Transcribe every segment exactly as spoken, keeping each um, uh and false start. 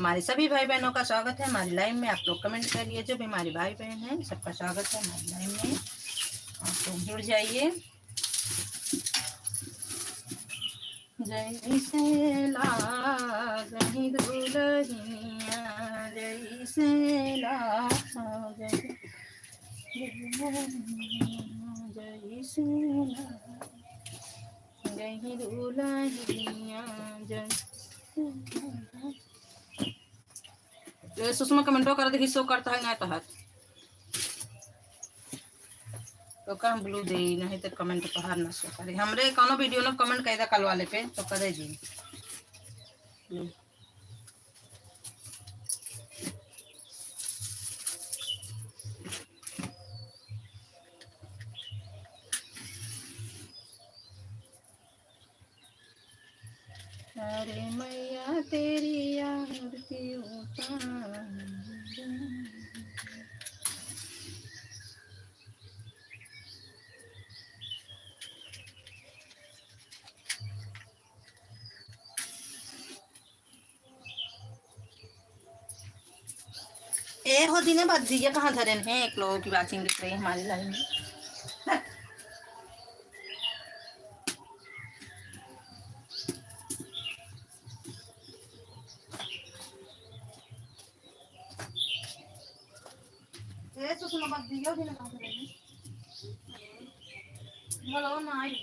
हमारे सभी भाई बहनों का स्वागत है हमारी लाइव में। आप लोग कमेंट करिए, जो भी हमारे भाई बहन हैं, सबका स्वागत है हमारी लाइव में। आप लोग जुड़ जाइए। जैसे लागही दुलहिनिया, जैसे लागही, जैसे लागही दुलहिनिया, जैसे लागही। ए, सुषमा कमेंटो कर देखी, शो करता है ना तोहार। तो का हम ब्लू दे, नहीं तो कमेंट तोहार ना शो करे। हमरे कोनो वीडियो में कमेंट कैदा कल वाले पे, तो करे जी। अरे मैया तेरी आरती उतार। ए हो दिने बाद दिया कहाँ धरेन है, एक लोगों की वाचिंग दिख रही है हमारी लाइन में। ए, सुषमा, बस दियो भी ना काम करेंगे। बोलो, ना आई।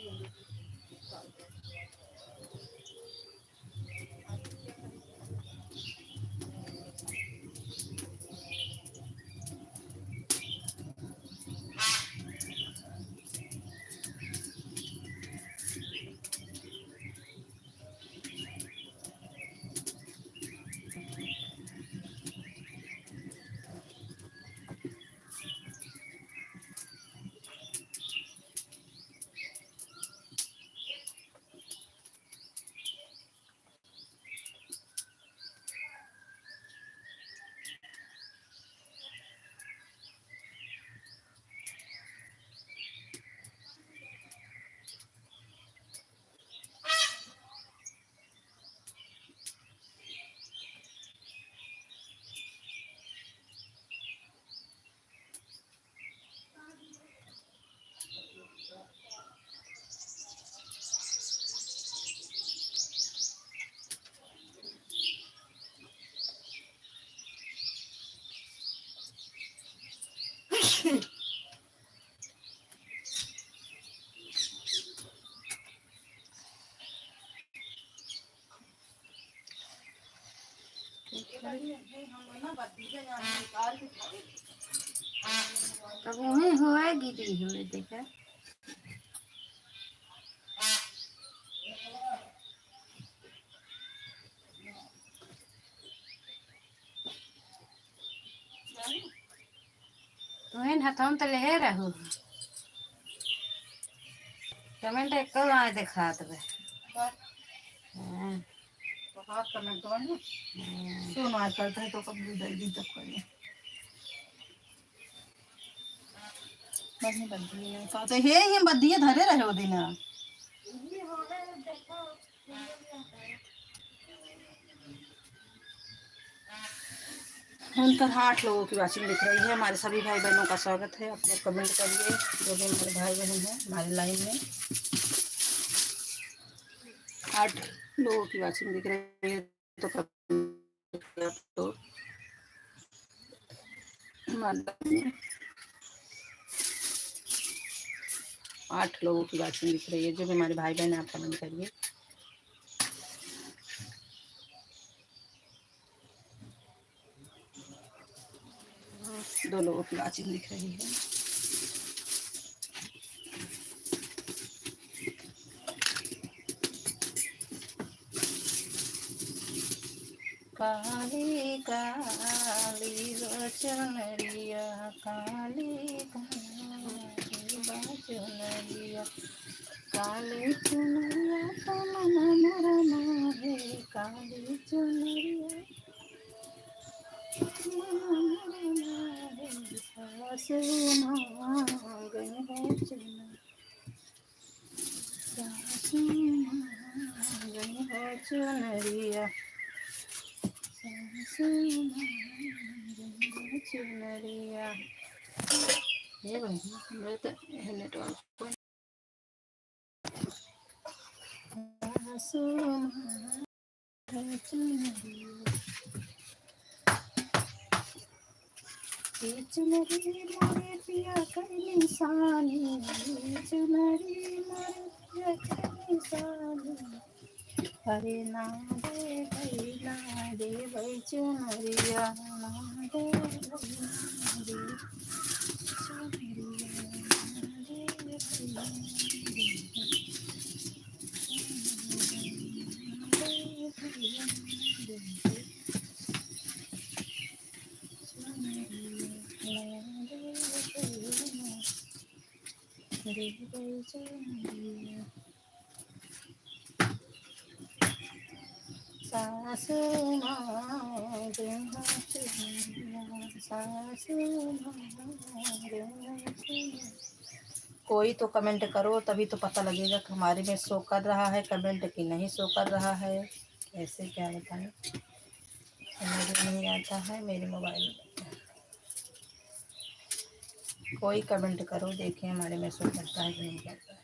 तब वहीं हुआ गिरी हुए देखा। तुहें हथौन त लेहे रहू। कमेंट एको ना देखात बे। हाँ। तो हाथ कमेंट तो है ना। हाँ। सुन, आज करता है तो कब भी जल्दी तक करिए। बस नहीं बनती है। तो, तो हे, ये बदिये धरे रहे वो दिन। हम तो आठ लोगों की वाचिंग दिख रही है। हमारे सभी भाई बहनों का स्वागत है। आप लोग कमेंट करिए, जो भी हमारे भाई बहन हैं हमारे लाइन में। आठ लोगों की वाचिंग दिख रही है, तो कमेंट तो हमारे लाइन में आठ लोगों की वाचिंग दिख रही है। जो भी हमारे भाई बहन हैं, आप कमेंट करिए। दो लोगों की वाचिंग दिख रही है। काली काली रो चुनरिया, काली काली रो चुनरिया, काली चुनरिया तो मन मोर मोहे, काली चुनरिया। चुनरिया। ये भाई, मेरे तो ये network को सासू माँ चुनरिया। ये चुनरी मोरे पिया के निशानी, ये चुनरी मोरे पिया के निशानी। अरे ना देबै, ना देबै चुनरिया, ना देबै, ना देबै चुनरिया, ना देबै, ना देबै। सासू माँ, सासू माँ। कोई तो comment करो, तभी तो पता लगेगा कि हमारे में show कर रहा है comment कि नहीं show कर रहा है। कैसे क्या बताएं, समझ में नहीं आता है मेरे mobile में। कोई comment करो, देखें हमारे में show करता है कि नहीं करता है।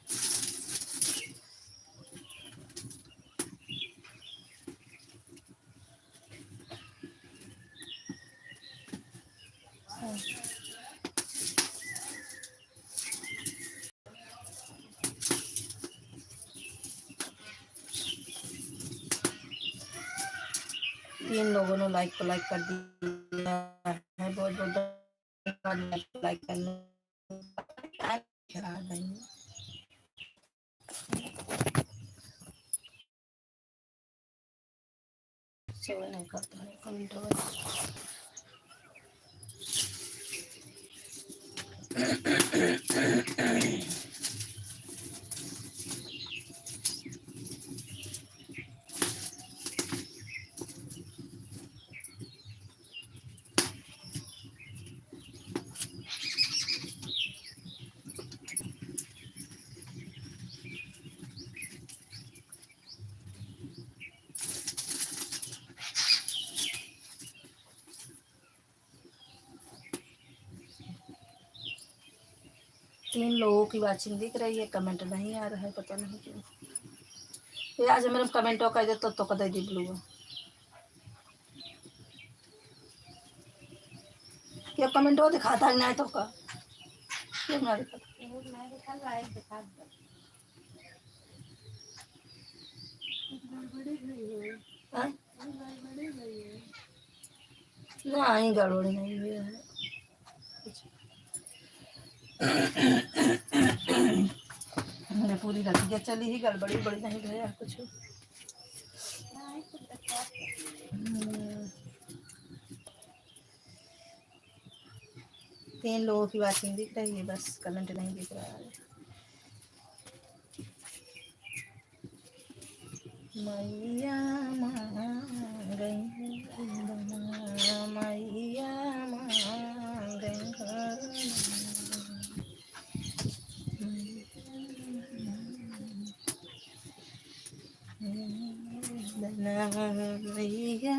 तीन लोगों ने like तो like कर दिया है, बहुत बहुत धन्यवाद। Like करने खराब है। Show नहीं करता है comment वगैरह। तीन लोगों की watching दिख रही है, comment नहीं आ रहा है, पता नहीं क्यों। ये आज हमारे comment कर दे तो, तो कर दे दी blue। क्या comment हो दिखाता है, नहीं तो का? क्यों ना दिखाता? हाँ? नहीं, गड़बड़ी नहीं हुई है। हमने पूरी रतिया चली ही, गड़बड़ी बड़ी नहीं भैया कुछ। हम्म। तीन लोगों की watching दिख रही है, बस comment नहीं दिख रहा है। मैया मांगै वरदाना, मैया मांगै वरदाना। मैया।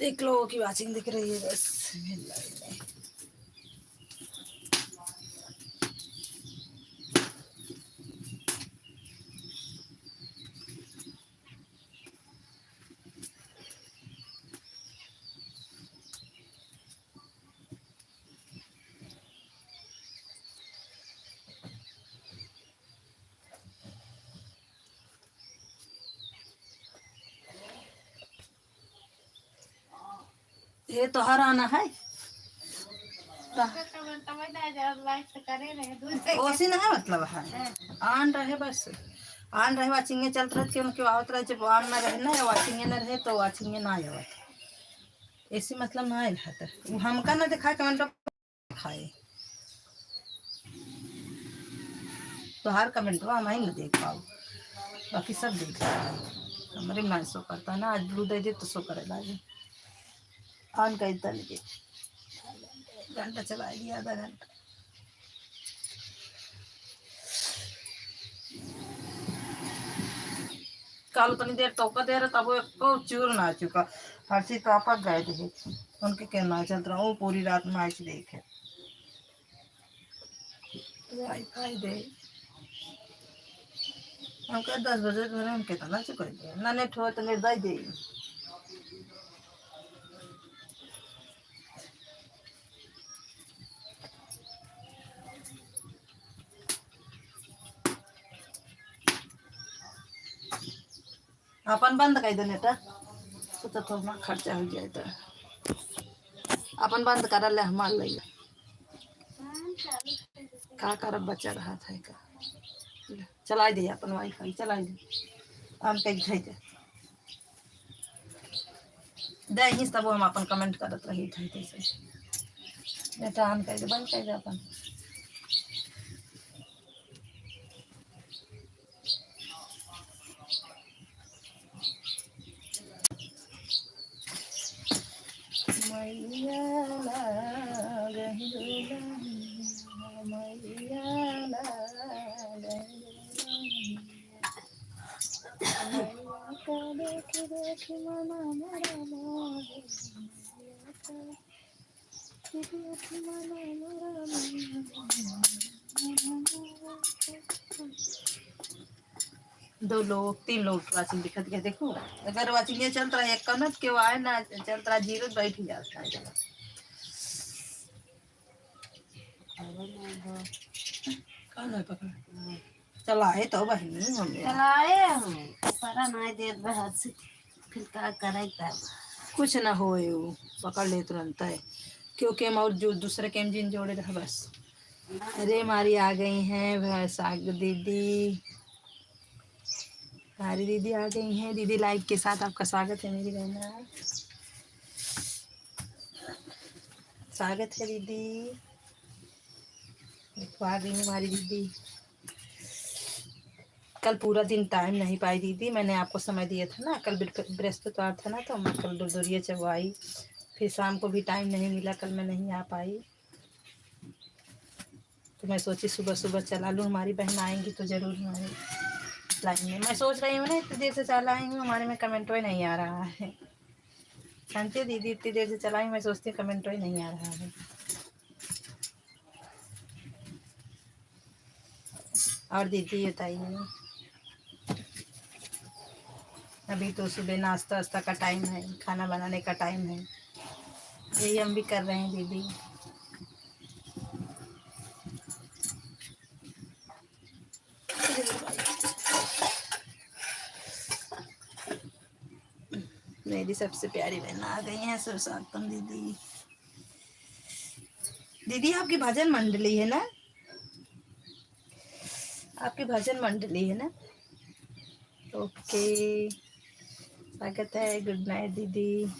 देख लो कि वाचिंग दिख रही है बस। ये तोहर आना है। तो ओसी ना है, मतलब है। हाँ। On रहे बस। On रहे, वाचिंगे चलत रहत, क्यों, क्यों आवत रहे, जब on ना रहे ना, या वाचिंगे ना रहे, तो वाचिंगे ना आवत। ऐसी मतलब ना आइल है, तो वो हमका ना दिखाए, कमेंट खाए। तोहार कमेंटवा हम ही ना देख पाओ, बाकी सब देख पाओ। हमरे ना शो करता ना, आज ब्लू दे दे तो शो करे लागे। On कर देता, लेकिन घंटा चला दिया, आधा घंटा। काल उतनी देर तोका दे रहे, तब वो एको चूर ना चुका। हर चीज तो आपा गए देखे, उनके के ना चलत रहा, वो पूरी रात मैच देखे। वाईफाई दे। हमका दस बजे के घरे हम कितना चुकाई दे? ना नेट हो तो नेट दे दे। अपन बंद कर दे नेटा, सोचा थोड़ा ना खर्चा हो जाए तो। अपन बंद कर ले, हमार ले। का करब, बच्चा रहा था का। चलाई दे अपन वाईफाई, चलाई दे। हम कहीं खाई दे। दे ही तब हम अपन कमेंट करत रही था कैसे। नेटा on कर दे, बंद कर दे अपन। मैया लागही दुलहिया, मैया लागही दुलहिया। मैया का देखि देखि मना मोरा मोहे, मैया का दो लोग, तीन लोग वाचिंग दिखत गया। देखो, अगर वाचिंग ये चलत रहा, एक कनत के आए ना, चलत रहा जीरो, बैठ ही जाता है। कौन है पकड़? चलाए तो बहिनी हम चलाए हम, पता नहीं देत बा हाथ से। फिर का करे तब? कुछ ना होए, वो पकड़ ले तुरंत है, क्योंकि हम और जो दूसरे के हम जिन जोड़े रहा बस। अरे, हमारी आ गई हैं वैशाख दीदी, हमारी दीदी आ गई हैं। दीदी, लाइव के साथ आपका स्वागत है मेरी बहना, स्वागत है दीदी। देखो, आ गई हमारी दीदी। कल पूरा दिन टाइम नहीं पाई दीदी, मैंने आपको समय दिया था ना, कल बृह-, बृहस्पतिवार था ना, तो मैं कल दुरदुरिया चबवाई, फिर शाम को भी टाइम नहीं मिला, कल मैं नहीं आ पाई। तो मैं सोची सुबह सुबह चला लूँ, हमारी बहन आएंगी तो ज़रूर हमारे लाइन में। मैं सोच रही हूँ ना, इतनी देर से चला आई हूँ, हमारे में कमेंट ही नहीं आ रहा है। शांति दीदी इतनी देर से चलाई, मैं सोचती हूँ कमेंट ही नहीं आ रहा है। और दीदी बताइए, अभी तो सुबह नाश्ता वास्ता का टाइम है, खाना बनाने का टाइम है, यही हम भी कर रहे हैं दीदी। मेरी सबसे प्यारी बहन आ गई है, सुरसातम दीदी। दीदी, आपकी भजन मंडली है ना? आपकी भजन मंडली है ना? ओके, स्वागत है। गुड नाइट दीदी।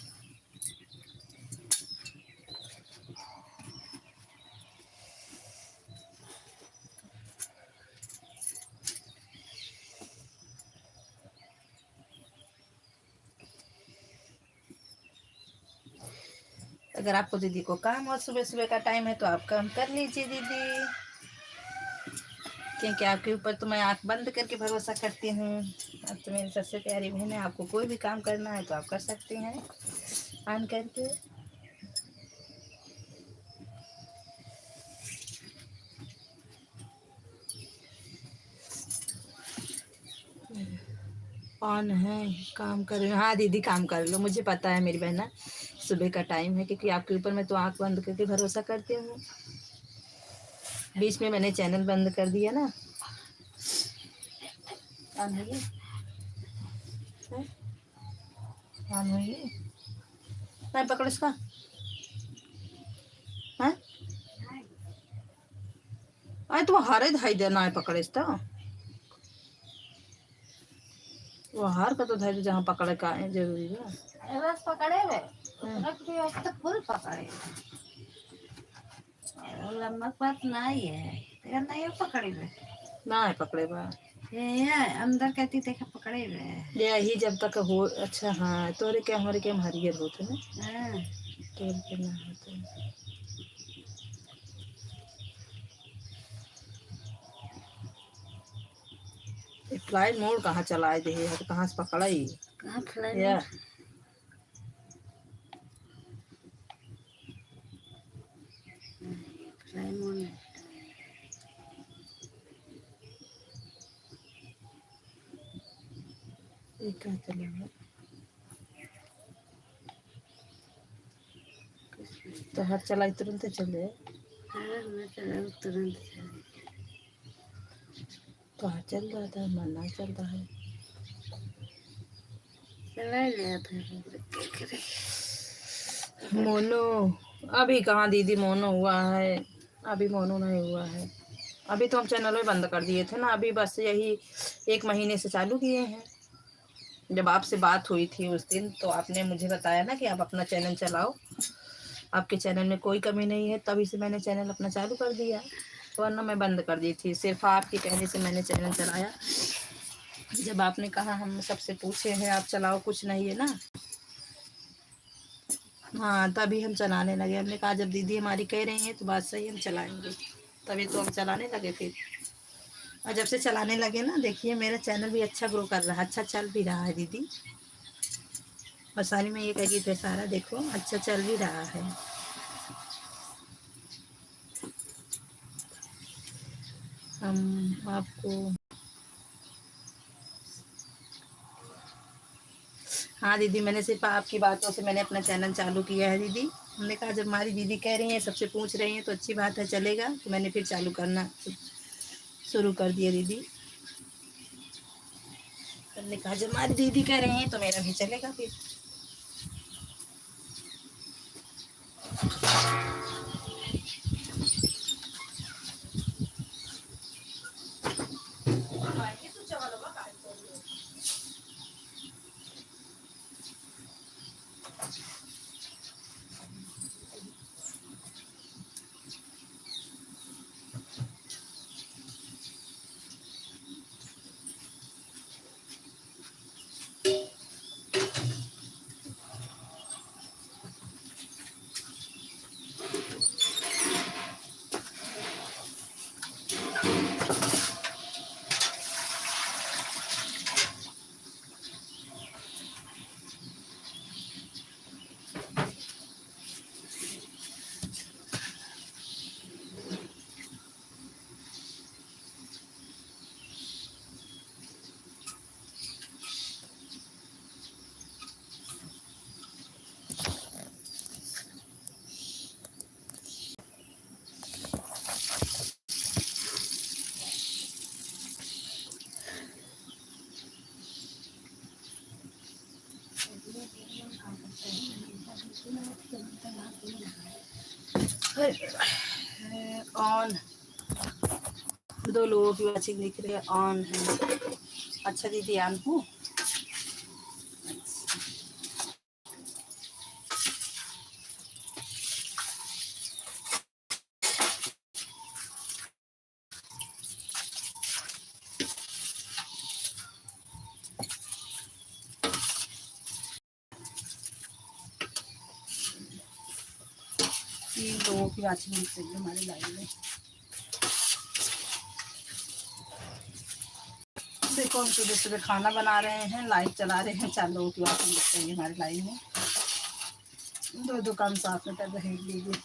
अगर आपको दीदी को काम और सुबह सुबह का टाइम है तो आप काम कर लीजिए दीदी, क्योंकि आपके ऊपर तो मैं आँख बंद करके भरोसा करती हूँ। आप तो मेरी सबसे प्यारी बहन है, आपको कोई भी काम करना है तो आप कर सकती हैं। On करके। On है, काम कर रही हूँ। हाँ दीदी, काम कर लो, मुझे पता है मेरी बहना, सुबह का टाइम है, क्योंकि आपके ऊपर मैं तो आँख बंद करके भरोसा करती हूँ। बीच में मैंने चैनल बंद कर दिया ना। On है ये? हैं? On है ये? नहीं पकड़ इसका। हैं? अरे, तू हरे धाई दे, ना पकड़े तो। वो हार का तो धाई दे, जहाँ पकड़े का है, जरूरी है। अरे, बस पकड़े बे। हम्म। रख दियो, अब तो फुल पकड़े। और लम्बा पात नहीं है, तेरा नहीं पकड़े बे। ना है पकड़े बा। ये, ये अंदर कहती देखा पकड़े बे। ये ही जब तक हो, अच्छा, हाँ, तोरे के, हमारे के हम हरियर होते ना। हाँ। तोरे के ना होते। ये flight mode कहाँ चलाए दे है, तो कहाँ से पकड़ाई? कहाँ flight या। Mode? Flight mode में। ये का चले है? तो हर चलाई तुरंत चले। हाँ, मैं चलाई तुरंत चले। तो हर चल रहा था, मना चल रहा है। चला गया था। मोनो, अभी कहाँ दीदी मोनो हुआ है, अभी मोनो नहीं हुआ है। अभी तो हम चैनल ही बंद कर दिए थे ना, अभी बस यही एक महीने से चालू किए हैं। जब आपसे बात हुई थी उस दिन, तो आपने मुझे बताया ना कि आप अपना चैनल चलाओ, आपके चैनल में कोई कमी नहीं है, तभी से मैंने चैनल अपना चालू कर दिया, वरना मैं बंद कर दी थी। सिर्फ आपके कहने से मैंने चैनल चलाया। जब आपने कहा, हम सबसे पूछे हैं, आप चलाओ, कुछ नहीं है ना। हाँ, तभी हम चलाने लगे। हमने कहा, जब दीदी हमारी कह रही हैं, तो बात सही, हम चलाएंगे। तभी तो हम चलाने लगे फिर। और जब से चलाने लगे ना, देखिए, मेरा चैनल भी अच्छा ग्रो कर रहा है, अच्छा चल भी रहा है दीदी। और सारी में ये कह रही थी, सारा देखो, अच्छा चल भी रहा है। हम आपको, हाँ दीदी, मैंने सिर्फ आपकी बातों से मैंने अपना चैनल चालू किया है दीदी। हमने कहा, जब हमारी दीदी कह रही हैं, सबसे पूछ रही हैं, तो अच्छी बात है, चलेगा। तो मैंने फिर चालू करना शुरू कर दिया दीदी। हमने कहा, जब हमारी दीदी कह रही हैं, तो मेरा भी चलेगा फिर। On। दो लोगों की वॉचिंग दिख रही है, on है। अच्छा दीदी, on हूँ। तीन लोगों की वॉचिंग चाहिए हमारे लाइव में। देखो, हम सुबह सुबह खाना बना रहे हैं, लाइव चला रहे हैं, चार लोगों की वॉचिंग चाहिए हमारे लाइव में। दो दो काम साथ में कर रहे हैं दीदी।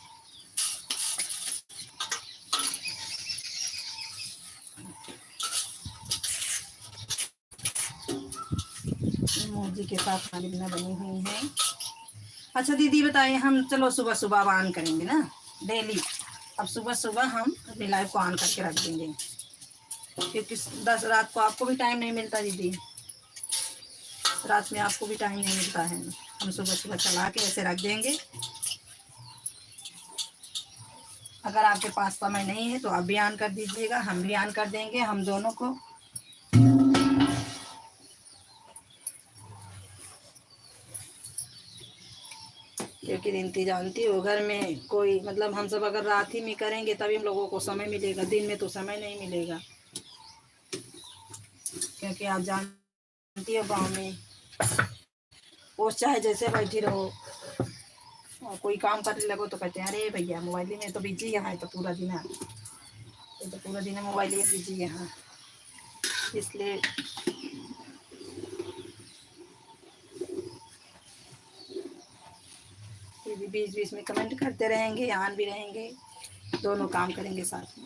मोजी के साथ हमारी ना बनी हुई है। अच्छा दीदी बताइए, हम चलो सुबह सुबह अब on करेंगे ना daily। अब सुबह सुबह हम अपनी live को on करके रख देंगे, क्योंकि दस रात को आपको भी time नहीं मिलता दीदी, रात में आपको भी time नहीं मिलता है। हम सुबह सुबह चला के ऐसे रख देंगे। अगर आपके पास समय नहीं है तो आप भी on कर दीजिएगा, हम भी on कर देंगे, हम दोनों को। क्योंकि रिंती जानती हो, घर में कोई, मतलब, हम सब अगर रात ही में करेंगे तभी हम लोगों को समय मिलेगा, दिन में तो समय नहीं मिलेगा। क्योंकि आप जानती हो गाँव में वो चाहे जैसे बैठी रहो, और कोई काम करने लगो तो कहते हैं, "अरे भैया, मोबाइल में तो बिजी यहाँ है, तो पूरा दिन है, ये तो पूरा दिन है मोबाइल में बिजी यहाँ।" इसलिए ये भी बीच बीच में comment करते रहेंगे, on भी रहेंगे, दोनों काम करेंगे साथ में।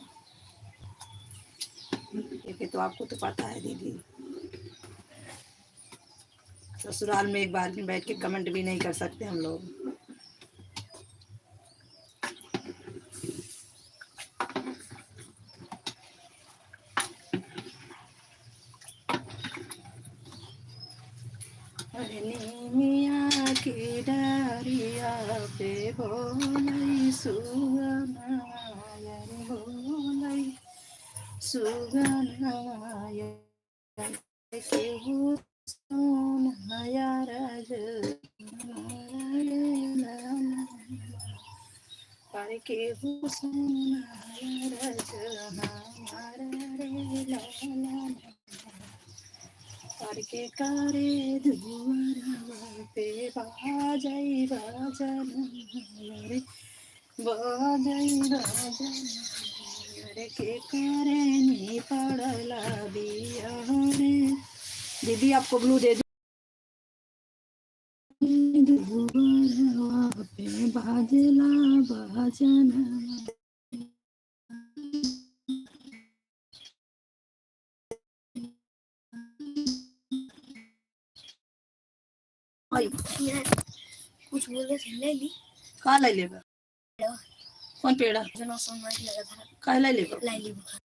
क्योंकि तो आपको तो पता है दीदी, ससुराल में एक बार भी बैठ के comment भी नहीं कर सकते हम लोग। अरे नीमिया की डारिया पे बोलै सुगना, अरे बोलै सुगना, अरे केहू सुना यार, अरे केहू सुना यार, हमारा रे लाला। अरे के करे दुआरवा पे बाजै बाजन, अरे बाजै बाजन, अरे के करे नी पड़ला बिया रे। दीदी, आपको blue दे दूँ? दुआरवा पे बाजला बाजन। आई, ये कुछ बोले थे, ले ली। का ले लेबा? पेड़ा। कौन पेड़ा? जो नौ सौ में लगा था। का ले लेबा? ले ली बुखार।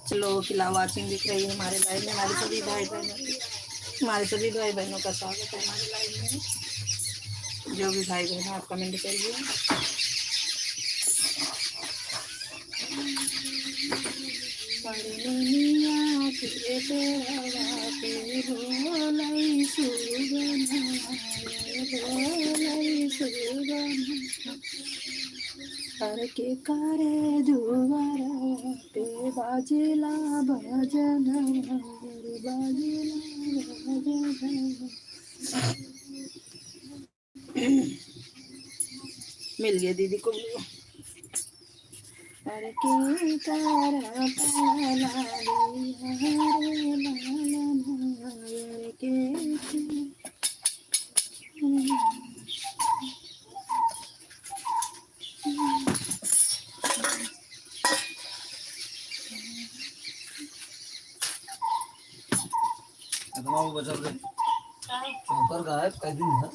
चलो, किला watching दिख रही है हमारे live में। हमारे सभी भाई बहनों, हमारे सभी भाई बहनों का स्वागत है हमारे live में। जो भी भाई बहन आप comment करिए। परनिया के पेड़वा पे बोलै सुगना, बोलै सुगना। अरे के करे दुआरा पे बाजेला बाजना, बाजेला बाजना। मिल गया दीदी को। करके तारा पाला रे हमारे लाल नायर के। कितना वो बचल रे? चौकर गायब कर दिन है।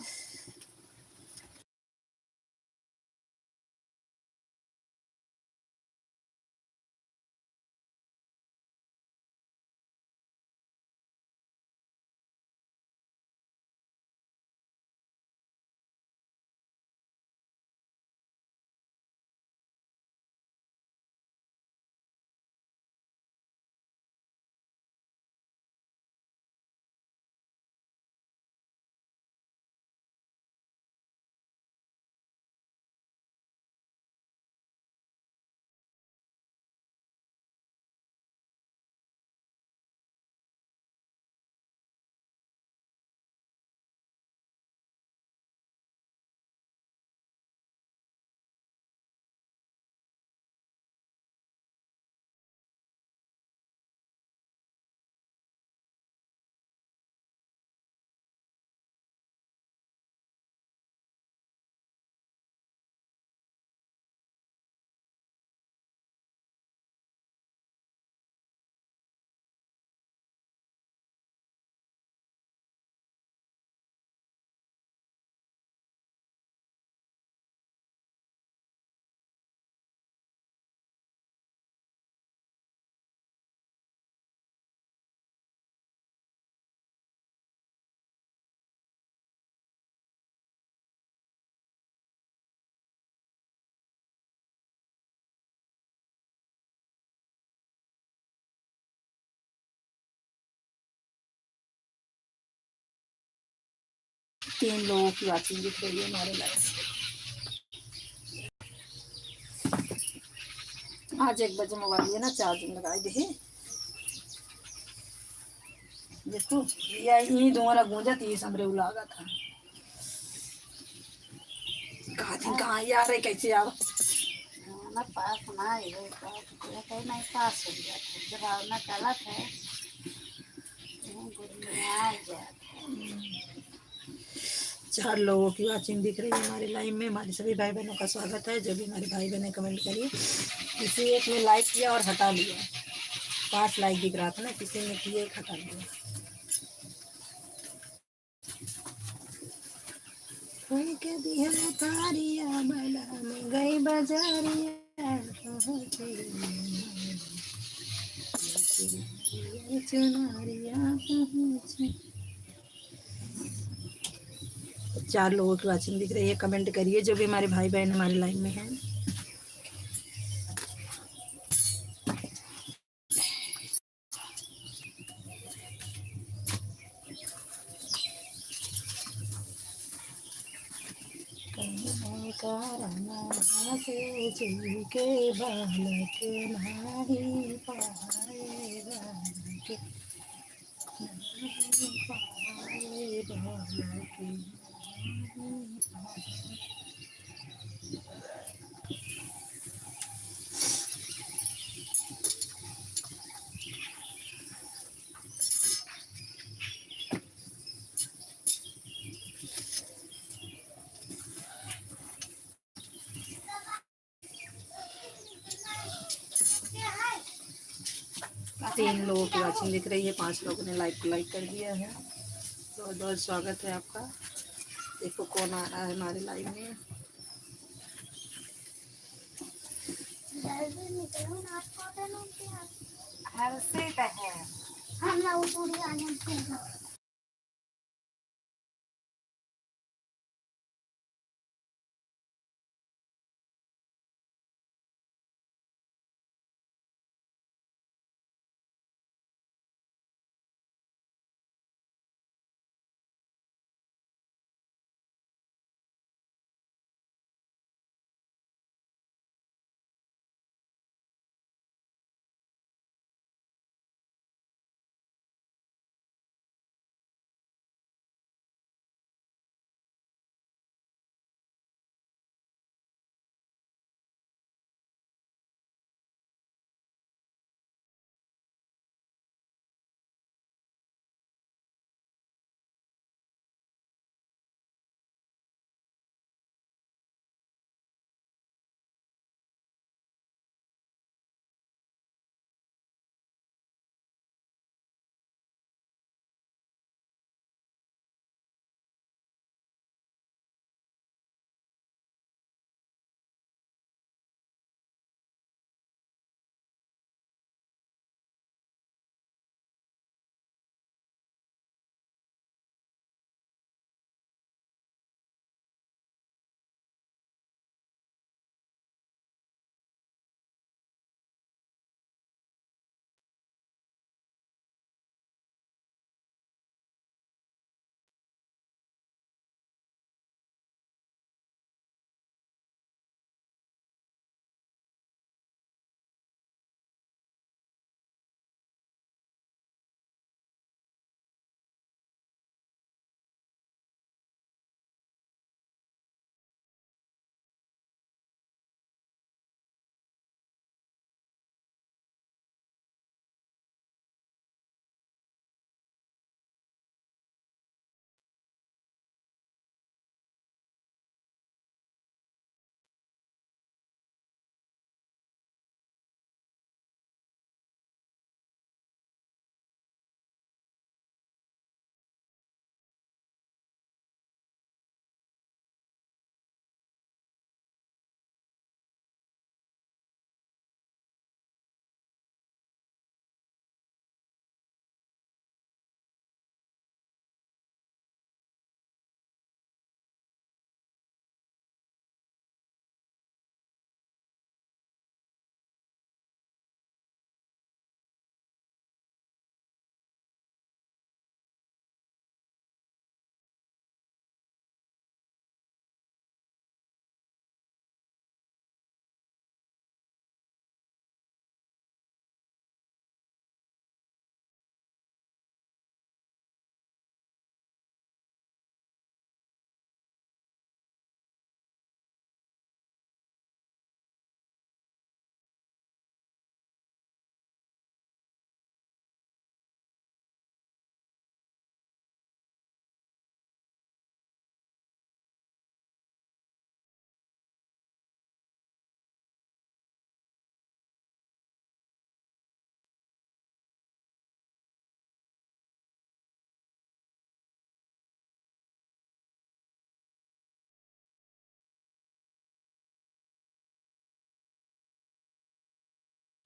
तीन लोगों की वॉचिंग दिख रही है हमारे लाइव। आज एक बजे मोबाइल ये ना चार्जिंग लगाई दे। देखो, ये ई दोनों गूंजत, ये समरे उलागा था। कहा थी, कहाँ यार है, कैसे आवा? ना पास ना आए, पास, ये कहीं नहीं पास हो गया था। जब आवना गलत है, यहीं गुड़ में आ गया था। चार लोगों की वॉचिंग दिख रही है हमारे लाइव में। हमारे सभी भाई बहनों का स्वागत है। जो भी हमारे भाई बहन कमेंट करिए, किसी एक ने लाइक किया और हटा लिया, पांच लाइक दिख रहा था ना, किसी ने किए, हटा लिया। कोई के दिया थारिया, बला में गई बाजारिया। चुनरिया पहुँची। चार लोगों की वॉचिंग दिख रही है, कमेंट करिए जो भी हमारे भाई बहन हमारे लाइन में हैं। कहीं करना से जी के बालक नाही पाए बालक। तीन लोगों की वॉचिंग दिख रही है, पांच लोगों ने लाइक को लाइक कर दिया है। बहुत बहुत स्वागत है आपका। देखो कौन आ रहा है हमारे लाइव में। जल्दी निकलो ना, हर्षित है। हम ना वो पूरी आने से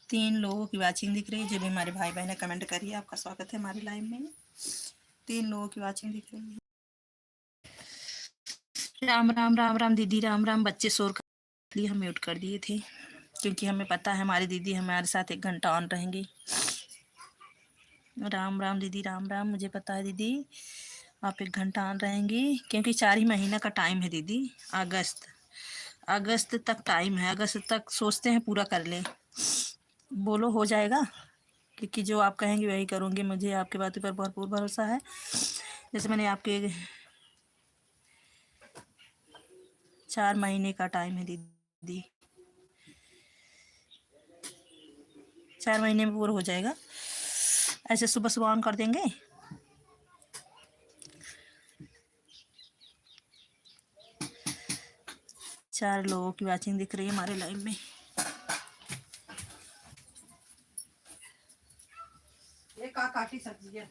तीन लोगों की watching दिख रही है। जो भी हमारे भाई बहन comment करिए, आपका स्वागत है हमारे live में। तीन लोगों की watching दिख रही है। राम राम, राम राम दीदी, राम राम। बच्चे शोर कर, इसलिए हम mute कर दिए थे, क्योंकि हमें पता है हमारी दीदी हमारे साथ एक घंटा on रहेंगी। राम राम दीदी, राम राम। मुझे पता है दीदी, आप एक घंटा on रहेंगी, क्योंकि चार ही महीना का time है दीदी। अगस्त, अगस्त तक time है, अगस्त तक सोचते हैं पूरा कर लें। बोलो, हो जाएगा, क्योंकि जो आप कहेंगे वही करूँगी। मुझे आपके बातों पर भरपूर भरोसा है। जैसे मैंने आपके चार महीने का time है दीदी, चार महीने में पूरा हो जाएगा। ऐसे सुबह सुबह on कर देंगे। चार लोगों की watching दिख रही है हमारे live में। ये का काटी सब्जी है?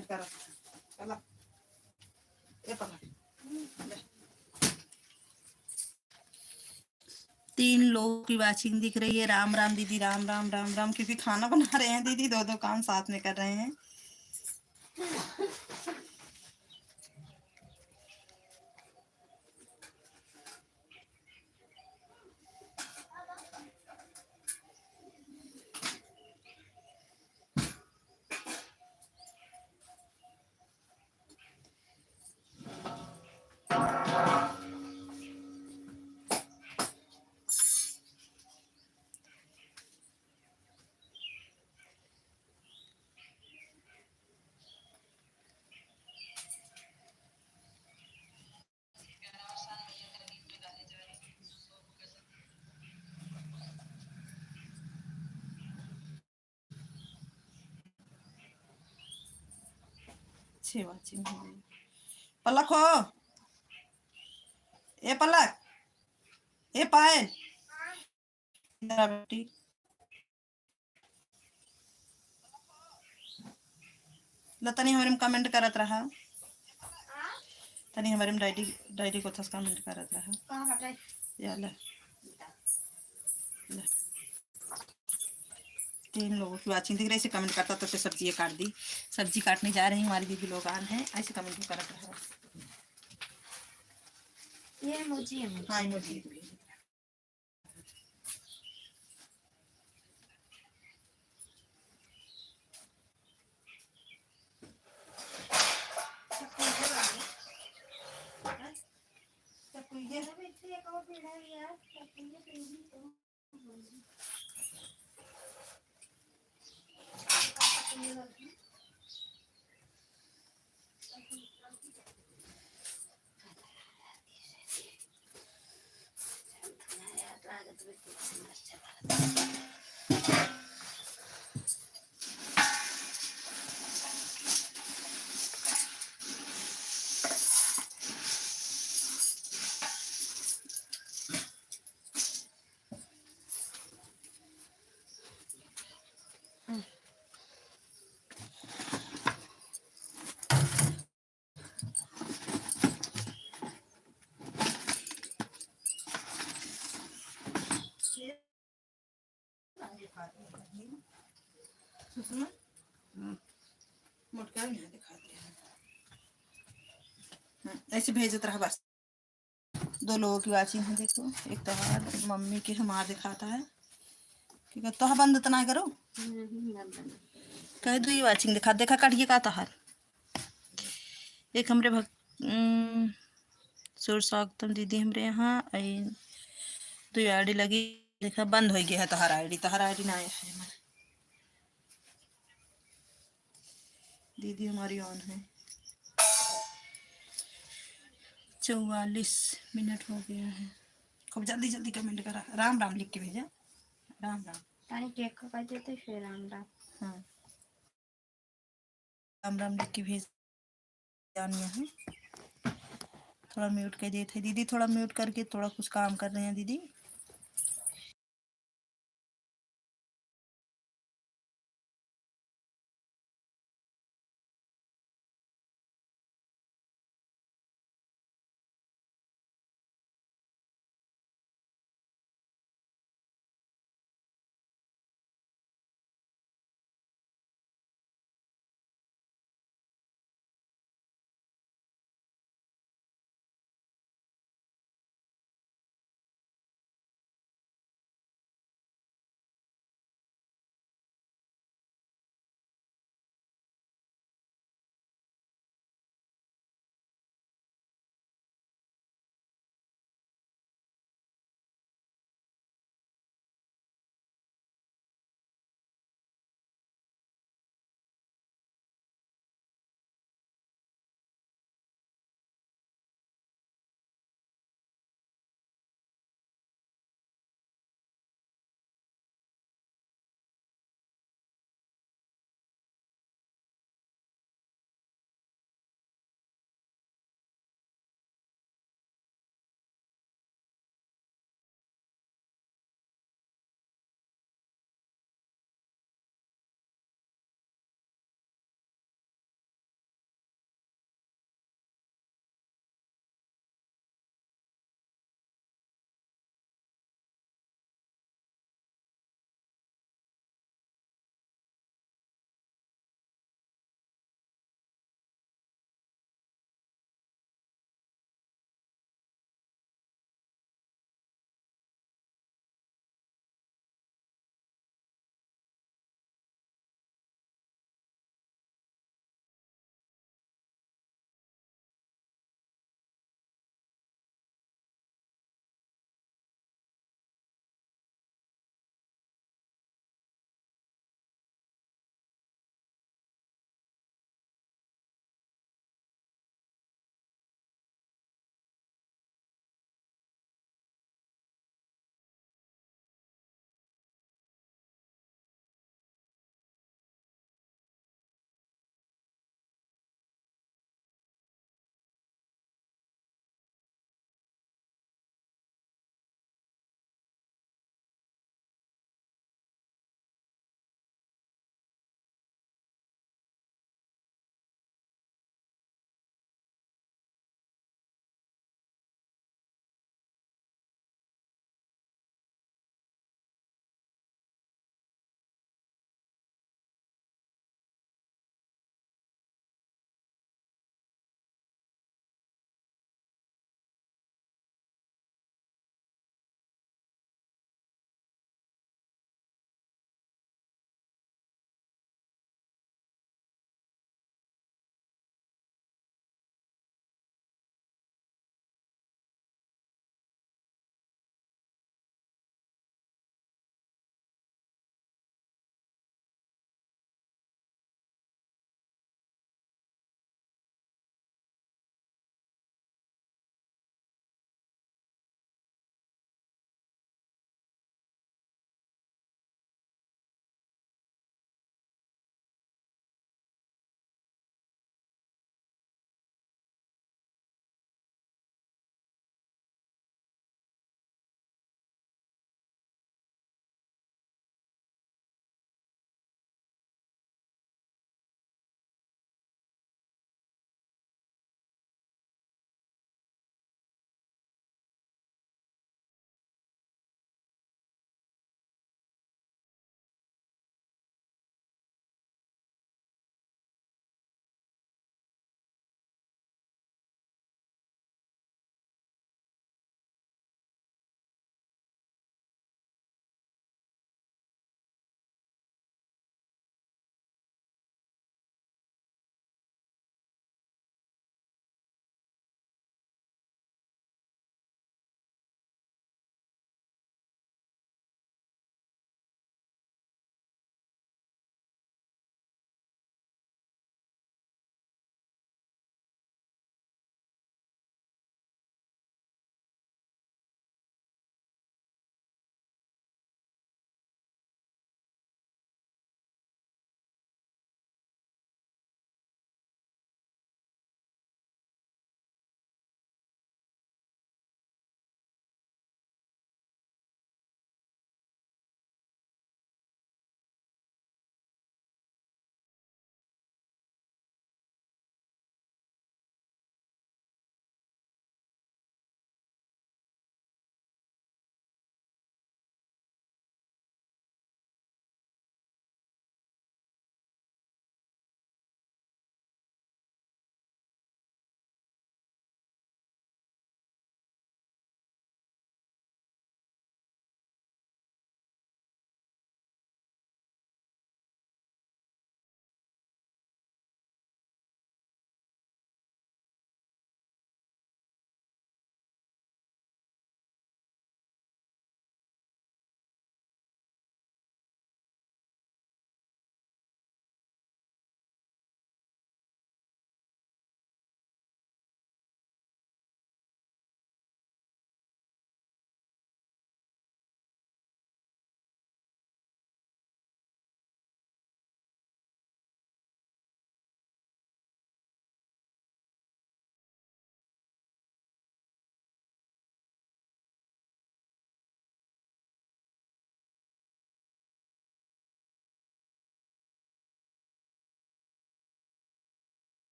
चला, ए पकड़। ले। तीन लोगों की वाचिंग दिख रही है। राम राम दीदी, राम राम, राम राम। क्योंकि खाना बना रहे हैं दीदी, दो दो काम साथ में कर रहे हैं। छह वाचिंग हो गई। पलक हो, ए पलक, ए पायल, इधर आ बेटी। ल तनी हमरे में कमेंट करत रहा, तनी हमरे में डायरी, डायरी को थस कमेंट करत रहा। कहाँ बाटे? या ले। ले। तीन लोगों की वाचिंग दिख रही, ऐसे कमेंट करता तो फिर सब्जी ये काट दी। सब्जी काटने जा रही हूँ, हमारी दीदी लोग आ रहे हैं, ऐसे कमेंट भी करत रहा। ये emoji है, emoji। हाँ, emoji। सुषमा, हम्म। मोटका भी यहाँ दिखा दिया। हम्म, ऐसे भेजत रहा बस। दो लोगों की वाचिंग है, देखो, एक तोहार, मम्मी के, हमार दिखाता है। ठीक है, तोहार बंद तो ना करो। हम्म, हम्म, बंद, बंद। कह दो ये वाचिंग दिखा, देखा काटिए का तोहार। एक हमरे भक-, उम, सुर स्वागतम दीदी हमरे यहाँ, आई दो आईडी लगी, देखा बंद हो गया है तोहार आईडी, तोहार आईडी ना आया है हमारे। दीदी हमारी ऑन है। चौवालीस मिनट हो गया है। खूब जल्दी जल्दी कमेंट करा, राम राम लिख के भेजा, राम राम। तानी टेक कर देते फिर राम राम। हाँ। राम राम लिख के भेज जानिया है। थोड़ा म्यूट कर देते हैं दीदी, थोड़ा म्यूट करके थोड़ा कुछ काम कर रहे हैं दीदी।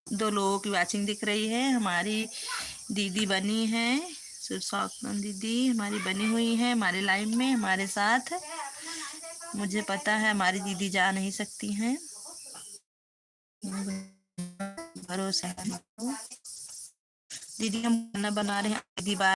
दो लोगों की वॉचिंग दिख रही है। हमारी दीदी बनी है, सुरसौतन दीदी हमारी बनी हुई है हमारे लाइव में हमारे साथ। मुझे पता है हमारी दीदी जा नहीं सकती हैं, भरोसा है हमको। दीदी हम खाना बना रहे हैं, दीदी बाय।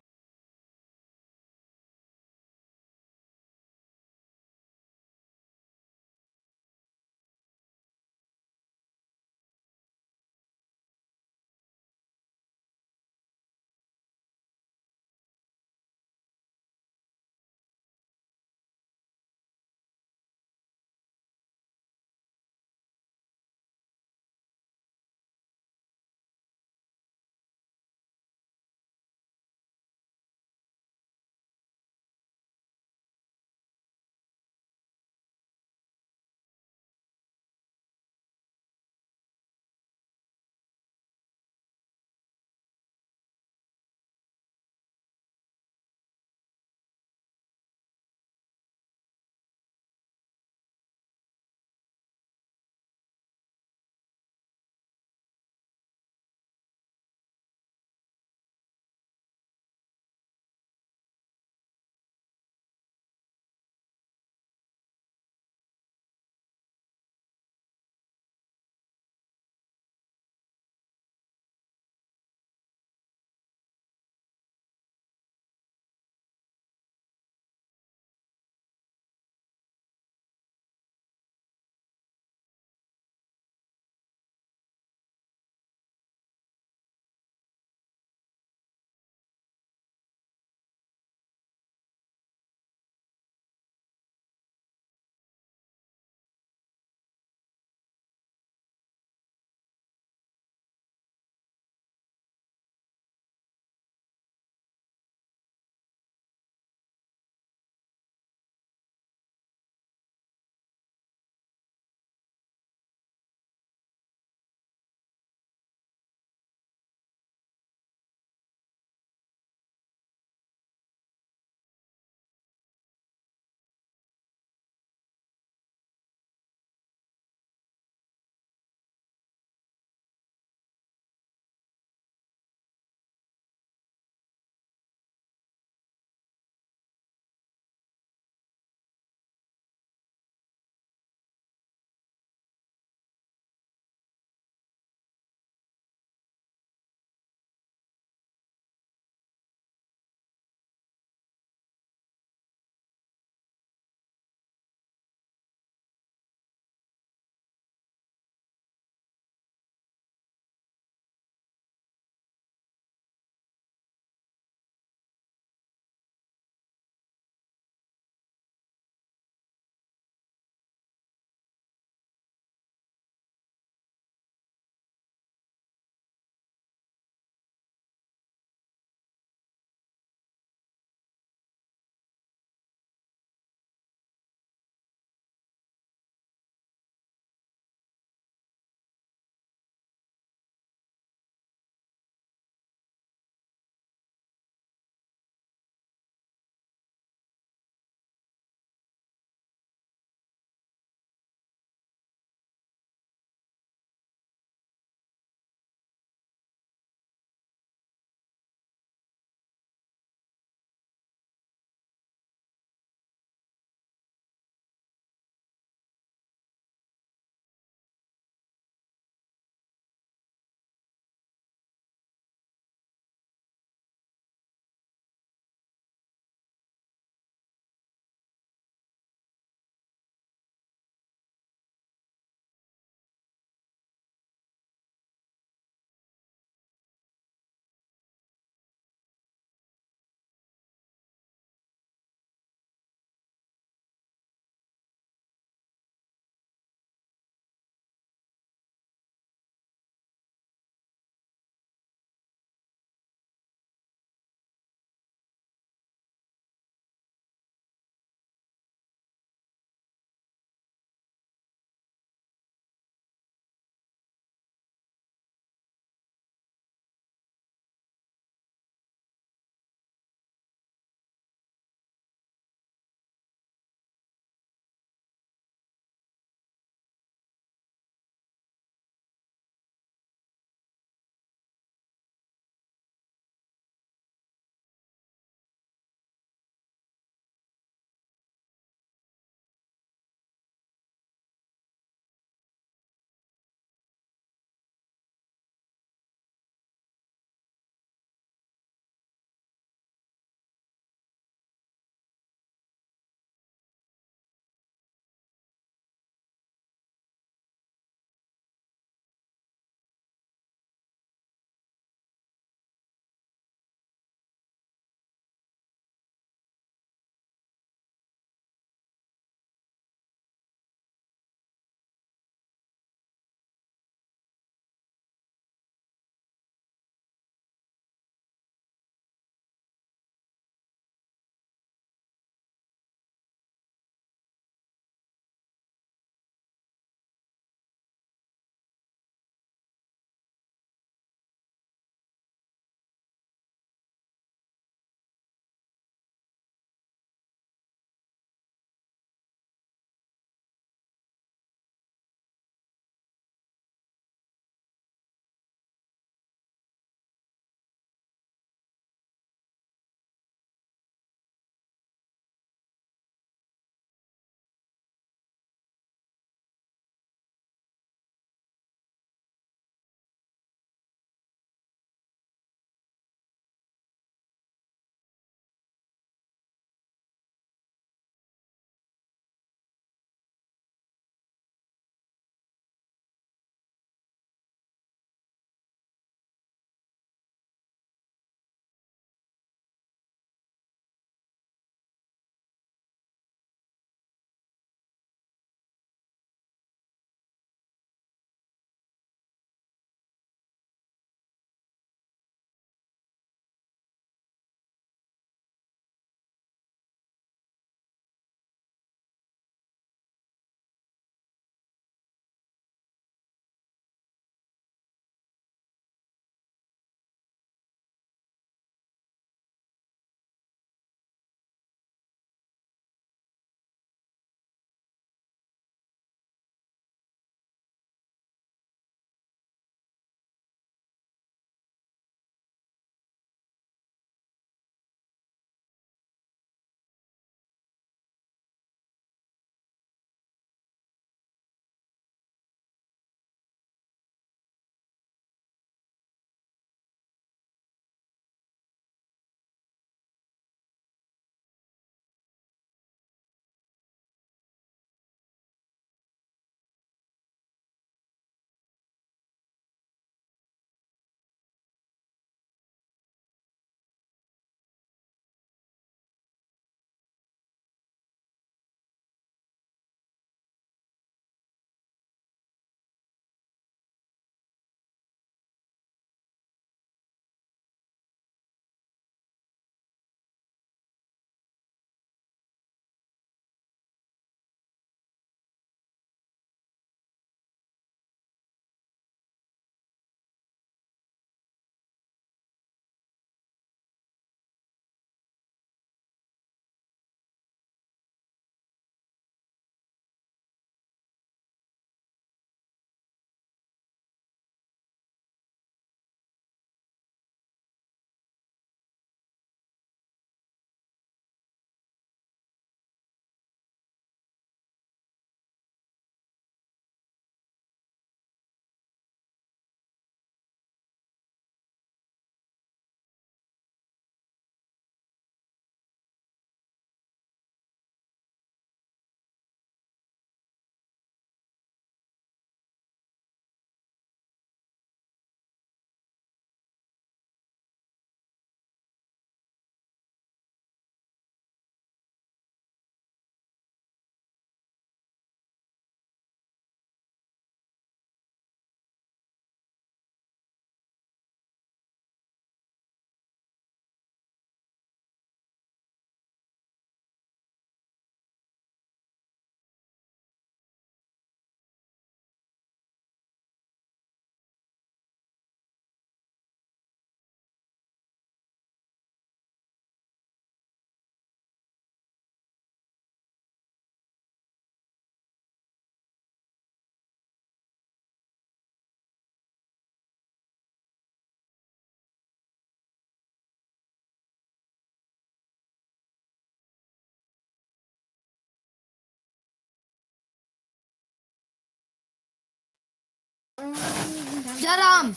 जय राम।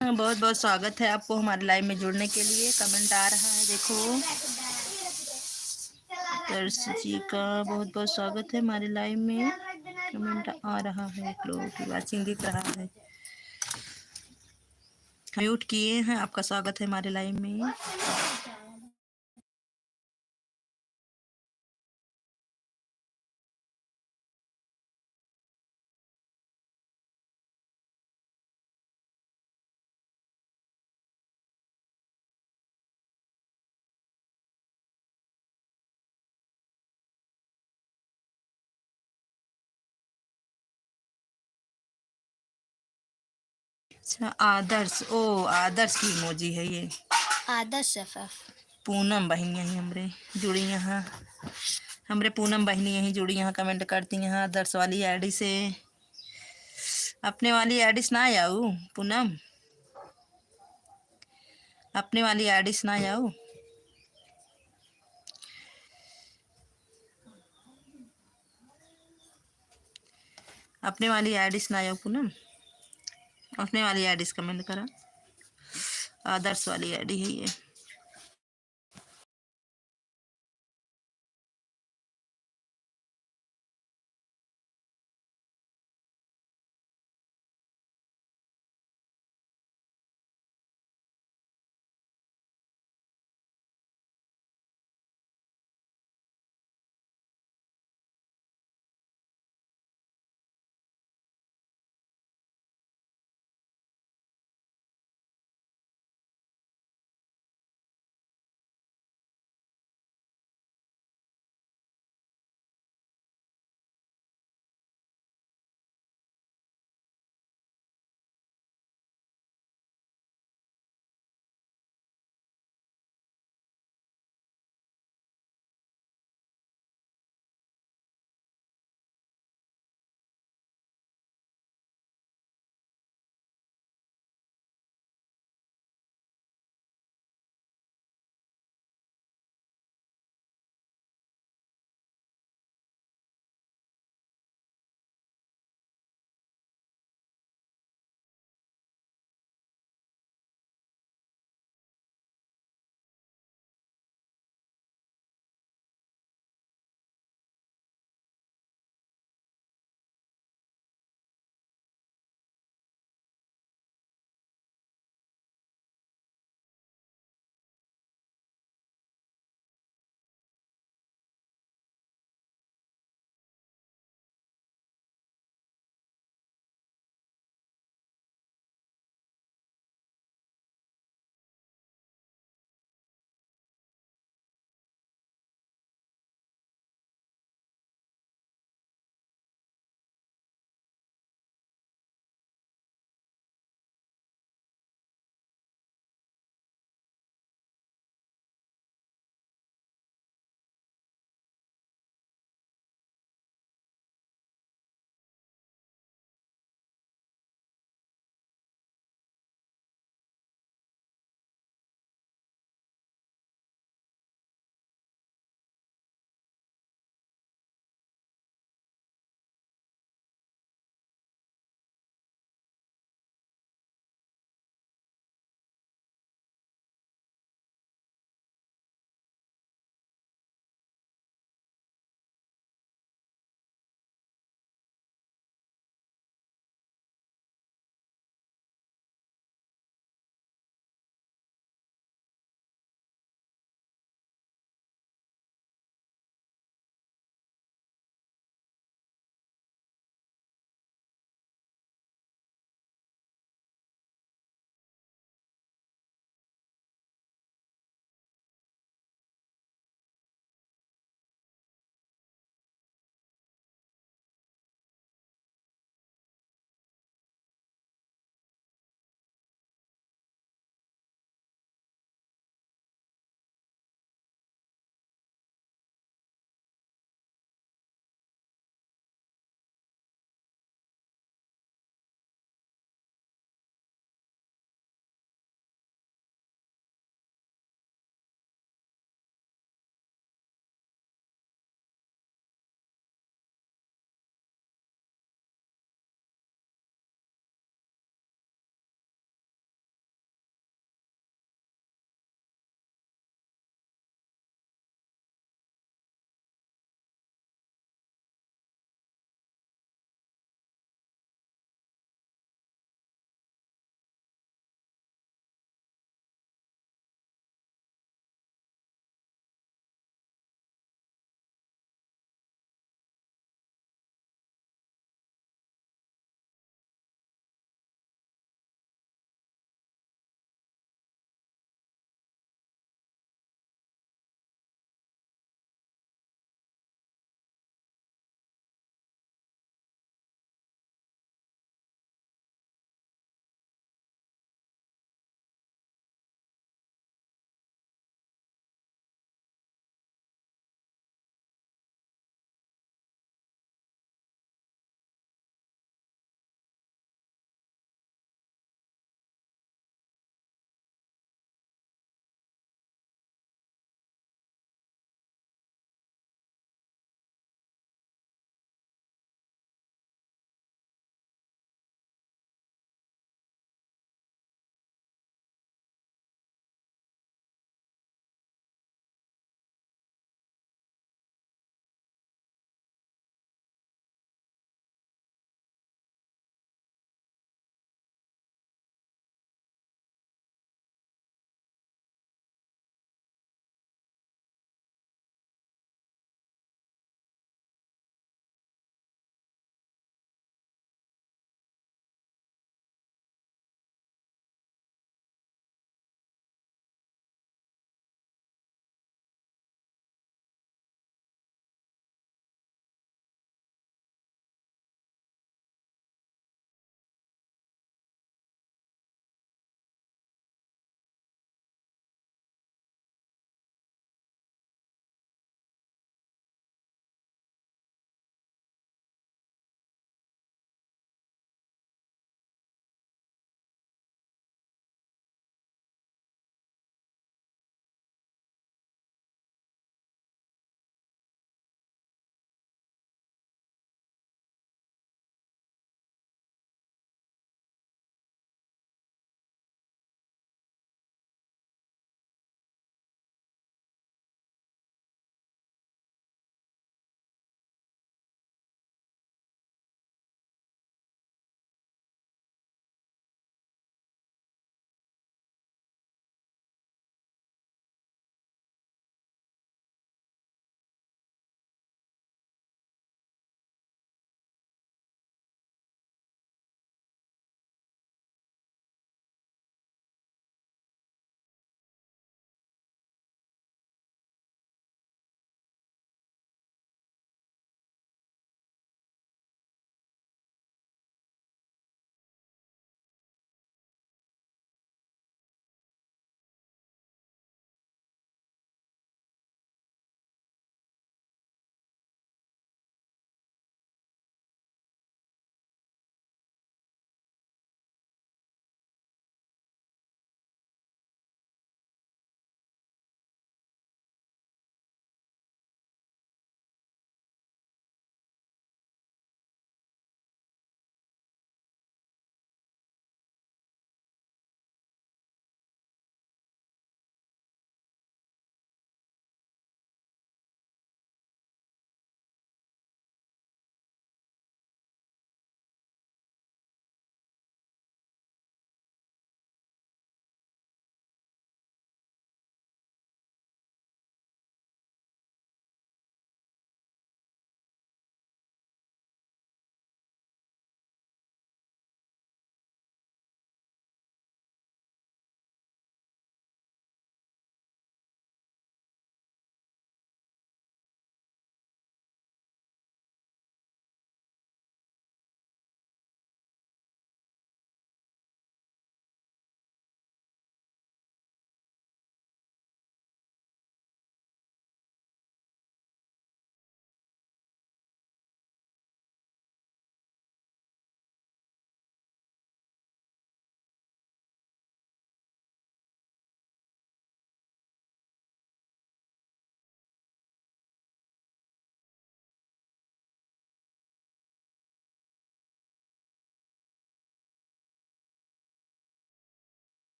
बहुत बहुत स्वागत है आपको हमारे लाइव में जुड़ने के लिए। कमेंट आ रहा है, देखो। दर्श जी का बहुत बहुत स्वागत है हमारे लाइव में। कमेंट आ रहा है, आप लोगों की वाचिंग दिख रहा है। म्यूट किए हैं, आपका स्वागत है हमारे लाइव में। अच्छा, आदर्श, ओ, आदर्श की इमोजी है ये। आदर्श एफ एफ। पूनम बहिनी यहीं हमरे जुड़ी यहाँ, हमरे पूनम बहिनी यहीं जुड़ी यहाँ, कमेंट करती यहाँ आदर्श वाली आईडी से। अपने वाली आईडी से ना आऊ पूनम, अपने वाली आईडी से ना आऊ। अपने वाली आईडी से ना आऊ पूनम, अपने वाली आईडी से कमेंट करा। आदर्श वाली आईडी है ये।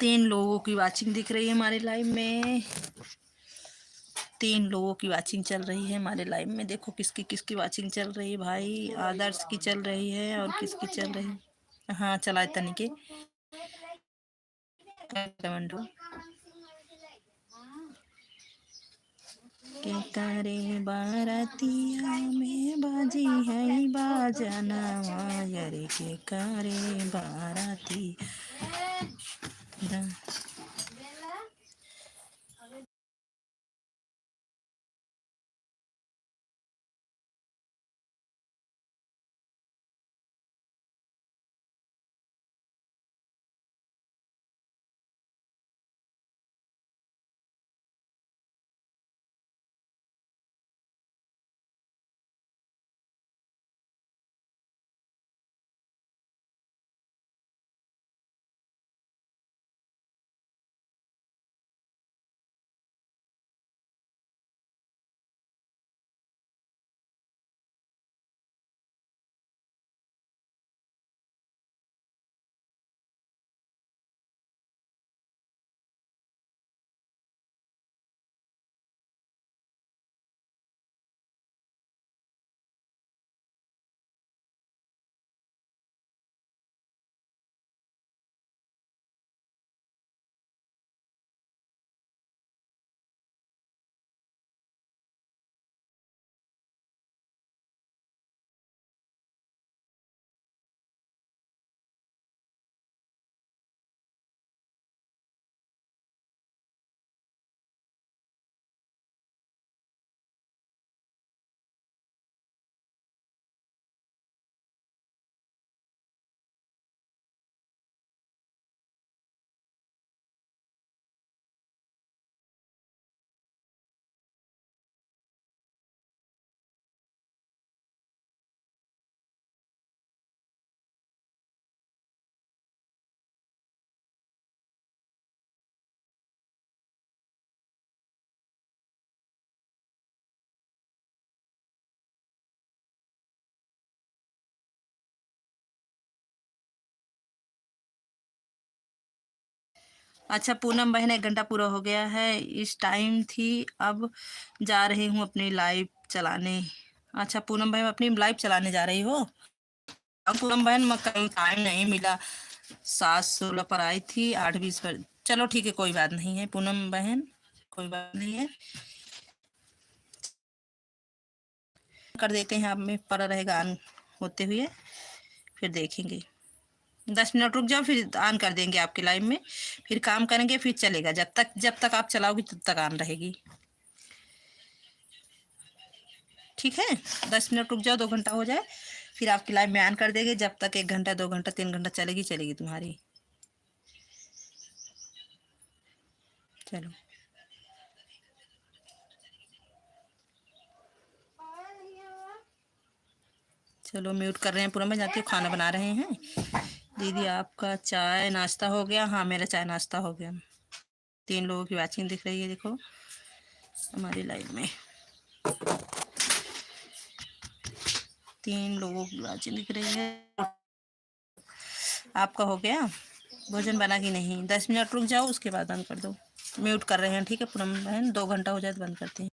तीन लोगों की watching दिख रही है हमारे live में, तीन लोगों की watching चल रही है हमारे live में। देखो किसकी किसकी watching चल रही है भाई। आदर्श की चल रही है और किसकी चल रही है? हाँ, चलाए तनिके। के करे बारातिया में बाजी है बाजनवा, यार के करे बाराती। दा- अच्छा पूनम बहन, एक घंटा पूरा हो गया है, इस time थी, अब जा रही हूँ अपनी live चलाने। अच्छा पूनम बहन, अपनी live चलाने जा रही हो? अब पूनम बहन, मैं कल time नहीं मिला, सात सोलह पर आई थी, आठ बीस पर। चलो ठीक है, कोई बात नहीं है पूनम बहन, कोई बात नहीं है, कर देते हैं, आप में पड़ा रहेगा on होते हुए, फिर देखेंगे। दस मिनट रुक जाओ, फिर on कर देंगे आपके live में, फिर काम करेंगे, फिर चलेगा। जब तक, जब तक आप चलाओगी तब तक on रहेगी, ठीक है? दस मिनट रुक जाओ, दो घंटा हो जाए, फिर आपकी live में on कर देंगे। जब तक एक घंटा, दो घंटा, तीन घंटा चलेगी, चलेगी तुम्हारी। चलो, चलो mute कर रहे हैं पूनम बहन, जाती हूँ, खाना बना रहे हैं। दीदी आपका चाय नाश्ता हो गया? हाँ, मेरा चाय नाश्ता हो गया। तीन लोगों की watching दिख रही है, देखो हमारी live में तीन लोगों की watching दिख रही है। आपका हो गया भोजन बना कि नहीं? दस मिनट रुक जाओ, उसके बाद बंद कर दो। Mute कर रहे हैं, ठीक है पूनम बहन, दो घंटा हो जाए तो बंद करते हैं।